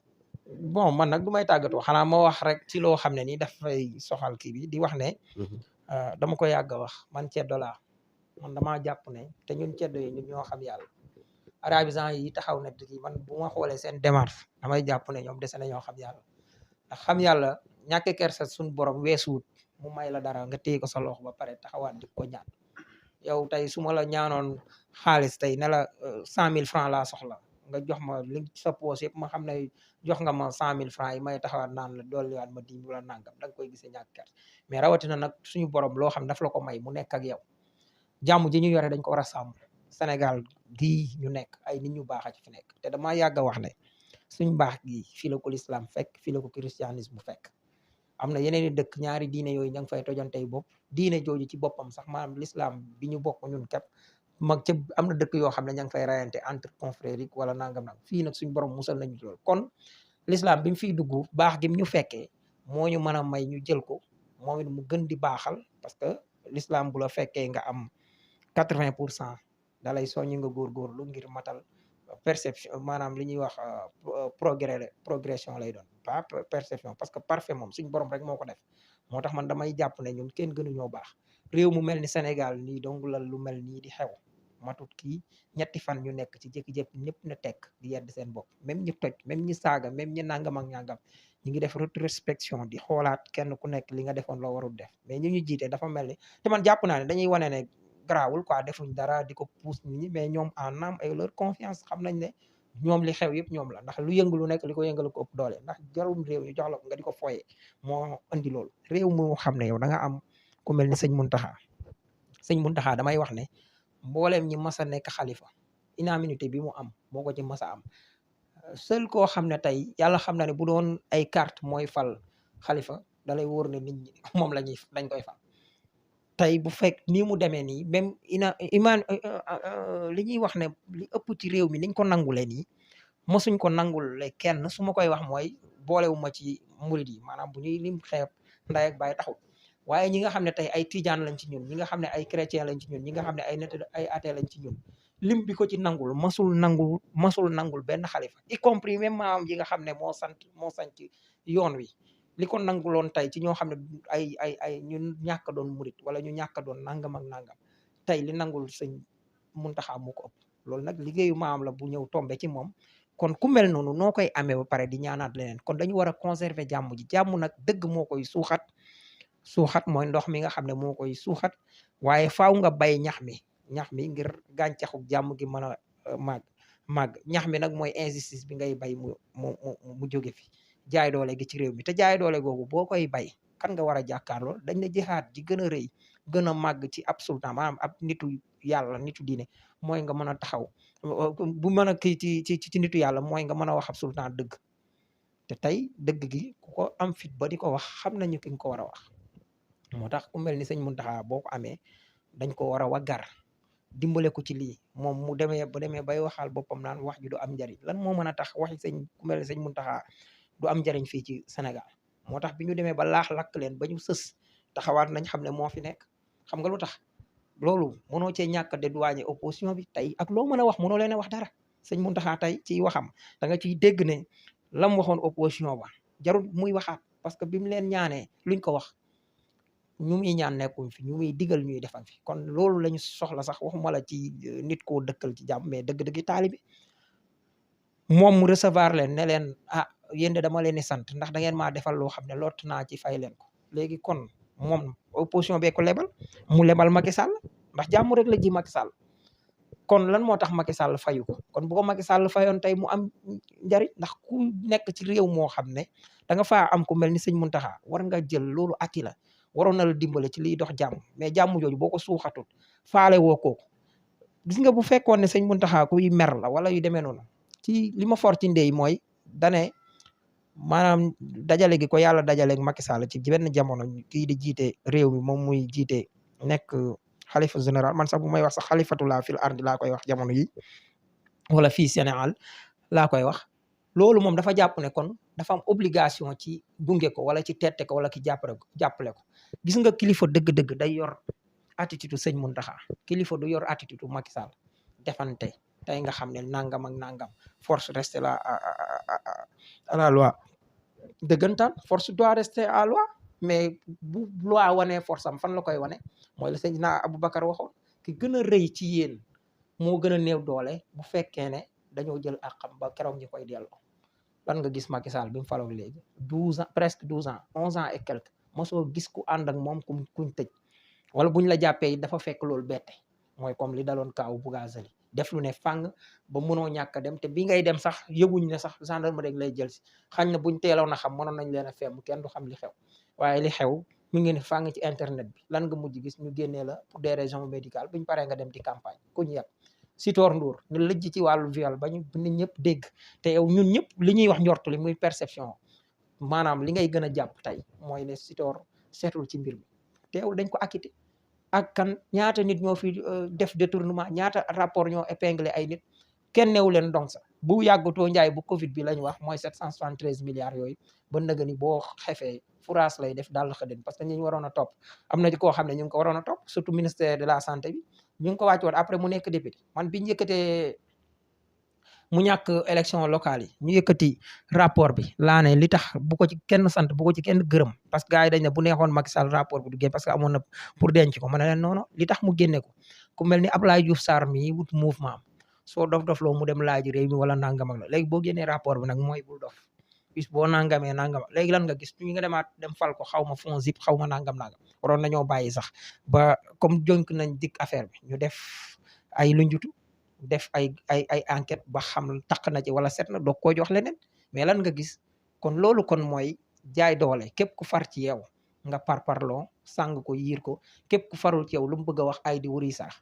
bon man nag du may tàggatoo xanaa ma wax rek ci loo xam ne nii dafay soxal kii bi di wax ne. dama ko yàgg a wax man ceddo laa man damaa jàpp ne te ñun ceddo yi ñun ñoo xam yàlla arabisants yi taxaw na di man bu ma xoolee seen démarche damay jàpp ne ñoom dese na ñoo xam yàlla ndax xam yàlla ñàkk kersa suñu borom weesuwut mu may la dara nga téye ko sa loxo ba pare taxawaat di ko ñaan yow tey su ma la ñaanoon xaalis tey ne la 100 000 francs laa soxla nga jox ma li sa poos yëpp ma xam ne jox nga ma 100 000 francs yi may taxawaat naan la dolliwaat ma 10 wala nangam da nga koy gisee ñàkk kersa mais rawatina nag suñu borom loo xam daf la ko may mu nekk ak yow jàmm ji ñu yore dañ ko war a sàmm Sénégal gii ñu nekk ay nit ñu baax a ci fi nekk te dama yàgg a wax ne suñ baax gii fii la ko l'islam fekk fii la ko christianisme fekk am na yeneen i dëkk ñaari diine yooyu ña ngi fay tojantey bopp diine jooju ci boppam sax maanaam l'islam bi ñu bokk ñun képp mag ca am na dëkk yoo xam ne ña ngi fay rayante entre confrérique wala nangam nag fii nag suñ borom musal nañu lool kon l'islam bi mu fiy dugg baax gi ñu fekkee moo ñu mën a may ñu jël ko moom it mu gën di baaxal parce que l'islam bu la fekkee nga am 80% da lay soññi nga góorgóorlu ngir matal perception maanaam li ñuy wax progression lay doon pas perception parce que parfait moom suñ borom rek moo ko def moo tax man damay jàpp ne ñun kenn gënuñoo baax réew mu mel ni Sénégal nii donc la lu mel nii di xew matut kii ñetti fan ñu nekk ci jékki-jékki ñëpp na tekk di yedd seen bopp même ñi toj même ñi saaga même ñi nangam ak ñangam ñu ngi def rétrospection di xoolaat kenn ku nekk li nga defoon loo warul def mais ñu jiite dafa mel ni te man jàpp naa ne dañuy wane ne garaawul quoi defuñ dara di ko pousse nit ñi mais ñoom en âme et leur confiance xam nañ ne ñoom li xew yëpp ñoom la ndax lu yëngu lu nekk li ko yëngal ko ëpp doole ndax jarum réew ñu jox la ko nga di ko foyee moo andi loolu réew moo xam ne yow da nga am ku mel ni sëñ Muntaxa damay wax ne mbooleem ñi mas a nekk xalifa unanimité bi mu am moo ko ci mas a am seul koo xam ne tey yàlla xam na ne bu doon ay carte mooy fal xalifa da lay wóor ne nit ñi moom dañ koy fal tey bu fekk nii mu demee nii même li ñuy wax ne li ëpp ci réew mi niñ ko nangule nii mosuñ ko nangule kenn su ma koy wax mooy boolewuma ci murid yi maanaam bu ñuy lim xeeb nday ak baay taxul waaye ñi nga xam ne tey ay tijaan lañ ci ñun ñi nga xam ne ay chrétien lañ ci ñun ñi nga xam ne ay athée lañ ci ñun lim bi ko ci nangul masul nangul benn xalifa y compris même maam yi nga xam ne moo sant yoon wi li ko nanguloon tey ci ñoo xam ne ay ñu ñàkk doon murit wala ñu ñàkk doon nangam ak nangam tey li nangul sëñ Muntaxa moo ko ëpp loolu nag liggéeyu maam la bu ñëw tombe ci moom kon ku mel noonu noo koy amee ba pare di ñaanaat leneen kon dañu war a conserver jàmm ji jàmm nag dëgg moo koy suuxat mooy ndox mi nga xam ne moo koy suuxat waaye faaw nga bay ñax mi ngir gàncaxu jàmm gi mën a màgg ñax mi nag mooy injustice bi ngay bay mu jóge fi jaay doole gi ci réew mi te jaay doole googu boo koy bay kan nga war a jàkkaarloo dañ ne jihaad ji gën a rëy gën a màgg ci ab sultan maanaam ab nitu yàlla nitu diine mooy nga mën a taxaw bu mën a kii ci nitu yàlla mooy nga mën a wax ab sultan dëgg te tey dëgg gi ku ko am fit ba di ko wax xam nañu ki nga ko war a wax moo tax ku mel ni sëñ Muntaxa boo ko amee dañ ko war a waggar dimbale ko ci lii moom mu demee bay waxal boppam naan wax ji du am njariñ lan moo mën a tax waxi ku mel ni sëñ Muntaxa du am njariñ fii ci Sénégal moo tax bi ñu demee ba lakk leen ba ñu sës taxawaat nañ xam ne moo fi nekk xam nga lu tax loolu mënoo cee ñàkk a dédouaner opposition bi tey ak loo mën a wax mënoo leen a wax dara sëñ Muntaxa tey ci waxam da nga ciy dégg ne lam waxoon opposition ba jarul muy waxaat parce que bi mu leen ñaanee luñ ko wax ñu muy ñaan nekkuñ fi ñu muy digal ñuy defal fi kon loolu lañu soxla sax waxuma la ci nit koo dëkkal ci jàmm mais dëgg-dëgg taalibi moom mu recevoir leen ne leen yéen de dama leen di sant ndax da ngeen maa defal loo xam ne lott naa ci fay leen ko léegi kon moom opposition bee ko lebal mu lebal Macky Sall ndax jàmm rek la ji Macky Sall kon lan moo tax Macky Sall fayu ko kon bu ko Macky Sall fayoon tey mu am njariñ ndax ku nekk ci réew moo xam ne da nga faa am ku mel ni sëñ Muntaxa war nga jël loolu ati la waroon na la dimbale ci liy dox jàmm mais jàmm jooju boo ko suuxatul faale woo kooku gis nga bu fekkoon ne sëñ Muntaxa kuy mer la wala yu demee noonu ci li ma for ci ndey mooy dane maanaam dajale gi ko yàlla dajaleeg Macky Sall ci benn jamono kii di jiite réew mi moom muy jiite nekk xalifa général man sax bu may wax sax xalifatulaa fil ardi laa koy wax jamono yi wala fii Sénégal laa koy wax loolu moom dafa jàpp ne kon dafa am obligation ci gunge ko wala ci tette ko wala ki jàppale ko gis nga kilifa dëgg-dëgg day yor attitude sëñ Mountakha kilifa du yor attitude Macky Sall defante tey nga xam ne nangam ak nangam force rester là à la loi dëggantaan force doit rester à loi mais bu loi wanee force am fan la koy wane mooy la sëñ naa Aboubacar waxoon ki gën a rëy ci yéen moo gën a néew doole bu fekkee ne dañoo jël àqam ba keroog ñi koy delloo lan nga gis Macky Sall bi mu faloo léegi 12 ans presque 12 ans 11 ans et quelques mosoo gis ku ànd ak moom kuñ tëj wala buñ la jàppee dafa fekk loolu bette mooy comme li daloon kaaw Bougazelli def lu ne fàng ba mënoo ñàkk a dem te bi ngay dem sax yëguñ ne sax gendarmerie lay jël si xañ na buñ teeloon a xam mënoon nañ leen a femm kenn du xam li xew waaye li xew mu ngi ne fàng ci internet bi lan nga mujj gis ñu génnee la pour des raisons médicales buñ paree nga dem di campagne ku ñu yàpp Sitor Ndour ne lëjj ci wàllu viol ba ñu nit ñëpp dégg te yow ñun ñëpp li ñuy wax njortu li muy perception maanaam li ngay gën a jàpp tey mooy ne Sitor seetul ci mbir mi teewul dañ ko acquitté ak kan ñaata nit ñoo fi def détournement ñaata rapport ñoo épinglé ay nit kenn newu leen donc sax bu yàggatoo njaay bu Covid bi lañ wax mooy 773 milliards yooyu ba nëga ni boo xefee fouraas lay def daal xëdën parce que ñi ñu waroon a topp am na ci koo xam ne ñu ngi ko waroon a topp surtout ministère de la santé bi ñu ngi ko wàcc woon après mu nekk député man biñu yëkkatee mu ñàkk élection locale yi ñu yëkkati rapport bi laa ne li tax bu ko ci kenn sant bu ko ci kenn gërëm parce que gars yi dañ ne bu neexoon Macky Sall rapport bi du génn parce que amoon na pour denc ko ma ne leen non non li tax mu génne ko ku mel ni Abdoulaye Diouf Sarr mi wut mouvement am soo dof loo mu dem laaji réew mi wala nangam ak la léegi boo génnee rapport bi nag mooy bul dof bis boo nangamee nangam léegi lan nga gis ñu nga demaat dem fal ko xaw ma fond zip xaw ma nangam waroon nañoo bàyyi sax ba comme jonk nañ dikk affaire bi ñu def ay lunjutu def ay enquête ba xam taq na ci wala set na doog koo jox leneen mais lan nga gis kon loolu kon mooy jaay doole képp ku far ci yow nga parloo sàng ko yiir ko képp ku farul ci yow lu mu bëgg a wax ay di wuri sax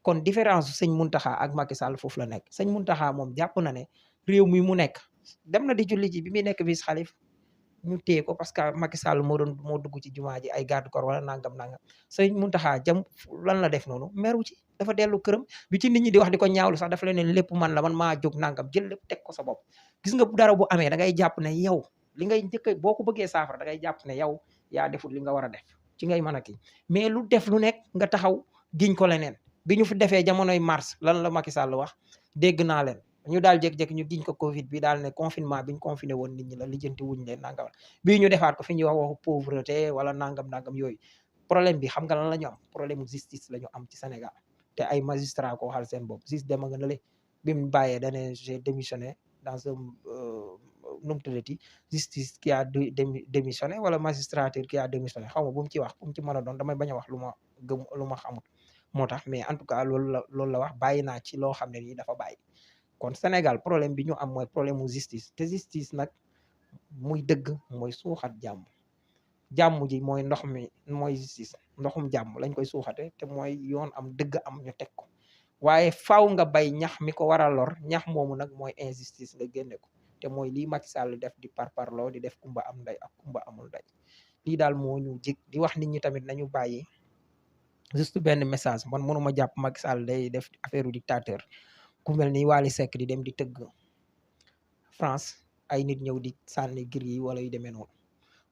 kon différence sëñ Mountakha ak Macky Sall foofu la nekk sëñ Mountakha moom jàpp na ne réew mi mu nekk dem na di julli ji bi muy nekk vice xalif ñu téye ko parce que Macky Sall moo dugg ci jumaa ji ay garde corps wala nangam sëñ Mountakha jam lan la def noonu meru ci dafa dellu këram bi ci nit ñi di wax di ko ñaawlu sax dafa leen lépp man la man maa jóg nangam jël lépp teg ko sa bopp gis nga dara bu amee da ngay jàpp ne yow li ngay njëkk boo ko bëggee saafara da ngay jàpp ne yow yaa deful li nga war a def ci ngay mën a kii mais lu def lu nekk nga taxaw giñ ko leneen bi ñu fi defee jamonoy mars lan la Macky Sall wax dégg naa leen ñu daal jékki-jékki ñu giñ ko Covid bi daal ne confinement bi ñu confiné woon nit ñi la lijjanti wuñ leen nangam bii ñu defaat ko fi ñuy wax waxu pauvreté wala nangam yooyu problème bi xam nga lan la ñu am problème justice la ñu am ci Sénégal te ay magistrat ko waxal seen bopp justice dema nga na le bi mu bàyyee dane j'ai démissionné dans un nu mu tuddati justice qui a démissionné wala magistrature qui a démissionné xaw ma bu mu ci wax bu mu ci mën a doon damay bañ a wax lu ma gëm lu ma xamut moo tax mais en tout cas loolu la wax bàyyi naa ci loo xam ne nii dafa bàyyi kon Sénégal problème bi ñu am mooy problème mu justice te justice nag muy dëgg mooy suuxat jàmm ji mooy ndox mi mooy justice ndoxum jàmm lañ koy suuxate te mooy yoon am dëgg am ñu teg ko waaye faaw nga bay ñax mi ko war a lor ñax moomu nag mooy injustice nga génne ko te mooy lii Macky Sall def di parparloo di def kumba am nday ak kumba amul nday lii daal moo ñu jig di wax nit ñi tamit nañu bàyyi juste benn message man mënuma jàpp Macky Sall day def affaire dictateur ku mel ni Wally Seck di dem di tëgg France ay nit ñëw di sànni gir yi wala yu demee noonu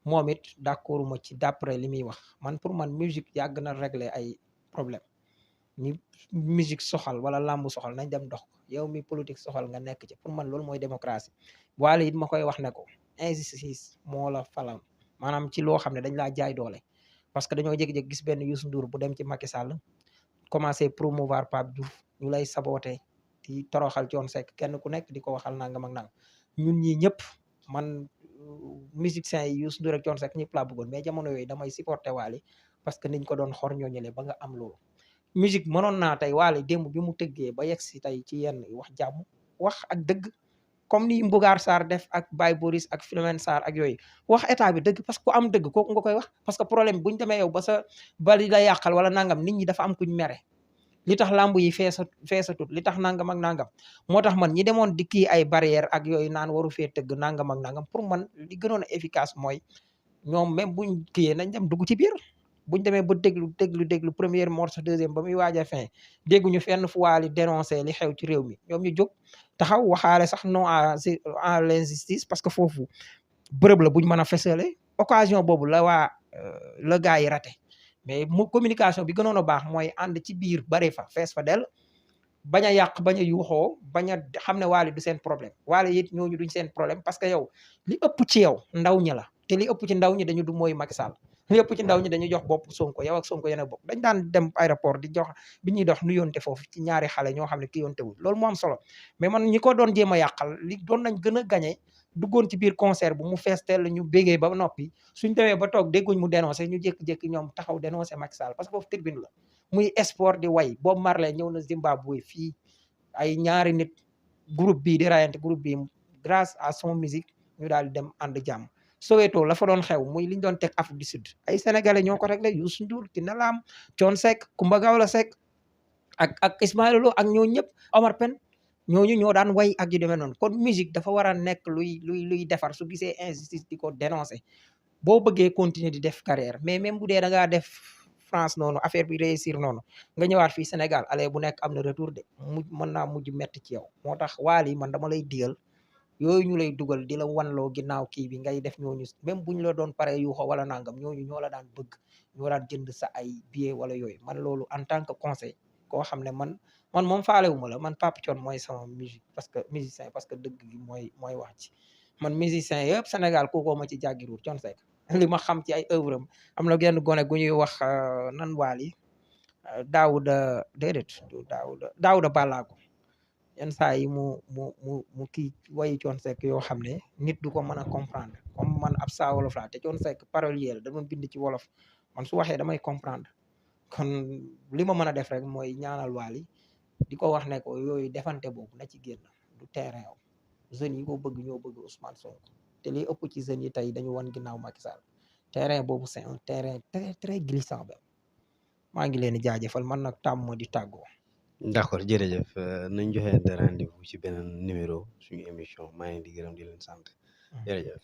moom it d'accord ma ci d'après li muy wax man pour man musique yàgg na régler ay problème ni musique soxal wala làmb soxal nañ dem dox yow mi politique soxal nga nekk ci pour man loolu mooy démocratie Wally it ma koy wax ne ko injustice moo la falal maanaam ci loo xam ne dañ laa jaay doole parce que dañoo jékki-jékki gis benn Youssou Ndour bu dem ci Macky Sall commencé promouvoir Pape Diouf ñu lay saboter di toroxal Thione Seck kenn ku nekk di ko waxal nangam ak nangam ñun ñi ñëpp man musiciens yi Youssou Ndour ak Thione Seck ñëpp laa bëggoon mais jamono yooyu damay supporter Wally parce que niñ ko doon xor ñooñule ba nga am loolu musique mënoon naa tey Wally démb bi mu tëggee ba yegg si tey ci yenn wax jàmm wax ak dëgg comme ni Mbougar Sarr def ak Baye Boris ak Philomène Sarr ak yooyu wax état bi dëgg parce que ku am dëgg kooku nga koy wax parce que problème buñu demee yow ba sa bali la yàqal wala nangam nit ñi dafa am kuñ mere li tax lamb yi feesatut li tax nangam ak nangam moo tax man ñi demoon di kii ay barrière ak yooyu naan waru fee tëgg nangam ak nangam pour man li gënoon a efficace mooy ñoom même buñ kiyee nañ dem dugg ci biir buñ demee ba déglu première morceau deuxième ba muy waaj a fin dégguñu fenn fu Wally dénoncé li xew ci réew mi ñoom ñu jóg taxaw waxaale sax non à l'injustice parce que foofu bërëb la buñ mën a fesale occasion boobu la waa la gars yi raté mais mu communication bi gënoon a baax mooy ànd ci biir bare fa fees fa del bañ a yàq bañ a yuuxoo bañ a xam ne Wally du seen problème Wally it ñooñu duñ seen problème parce que yow li ëpp ci yow ndaw ñi la te li ëpp ci ndaw ñi dañu du mooy Macky Sall li ëpp ci ndaw ñi dañu jox bopp Sonko yow ak Sonko yéen a bokk dañ daan dem aéroport di jox bi ñuy dox nu yonte foofu ci ñaari xale ñoo xam ne ki yonte wul loolu moo am solo mais man ñi ko doon jéem a yàqal li doon nañ gën a gañe duggoon ci biir concert bu mu fees teel ñu bégee ba noppi suñ demee ba toog dégguñ mu dénoncé ñu jékki-jékki ñoom taxaw dénoncé Macky Sall parce que foofu tribune la muy sport di way Bob Marley ñëw na Zimbabwe fii ay ñaari nit groupe bii di rayante groupe bi grâce à son musique ñu daal di dem ànd jàmm Soweto la fa doon xew muy liñ doon teg Afrique du Sud ay sénégalais ñoo ko réglé Youssou Ndour Tina Lam Thione Seck Coumba Gawlo Seck ak Ismaël Lo ak ñoo ñëpp Omar Pène ñooñu ñoo daan way ak yu demee noonu kon musique dafa war a nekk luy defar su gisee injustice di ko dénoncer boo bëggee continuer di def carrière mais même bu dee da ngaa def France noonu affaire bi réussir noonu nga ñëwaat fii Sénégal ale bu nekk am na retour de mën naa mujj metti ci yow moo tax Wally man dama lay digal yooyu ñu lay dugal di la wanloo ginnaaw kii bi ngay def ñooñu même buñ la doon pare yuuxo wala nangam ñooñu ñoo la daan bëgg ñoo daan jënd sa ay billet wala yooyu man loolu en tant que conseil koo xam ne man moom faalewuma la man Pape Thione mooy sama musique parce que musicien parce que dëgg gi mooy wax ci man musicien yëpp Sénégal kookoo ma ci jàggiruur Thione Seck li ma xam ci ay œuvre am na genn gone gu ñuy wax nan Wally Daouda déedéet Daouda Balago yenn saa yi mu kii wayi Thione Seck yoo xam ne nit du ko mën a comprendre comme man ab saa wolof laa te Thione Seck parolier la dama bind ci wolof man su waxee damay comprendre kon li ma mën a def rek mooy ñaanal Wally di ko wax ne ko yooyu defante boobu na ci génn du terrain aw jeunes yi ko bëgg ñoo bëgg Ousmane Sonko te li ëpp ci jeunes yi tey dañu wan ginnaaw Macky Sall terrain boobu c'est un terrain très très glissant ba maa ngi leen di jaajëfal man nag tàmm di tàggoo. d'accord jërëjëf nañ joxe rendez-vous ci beneen numéro suñu émission maa ngi di gërëm di leen sant jërëjëf.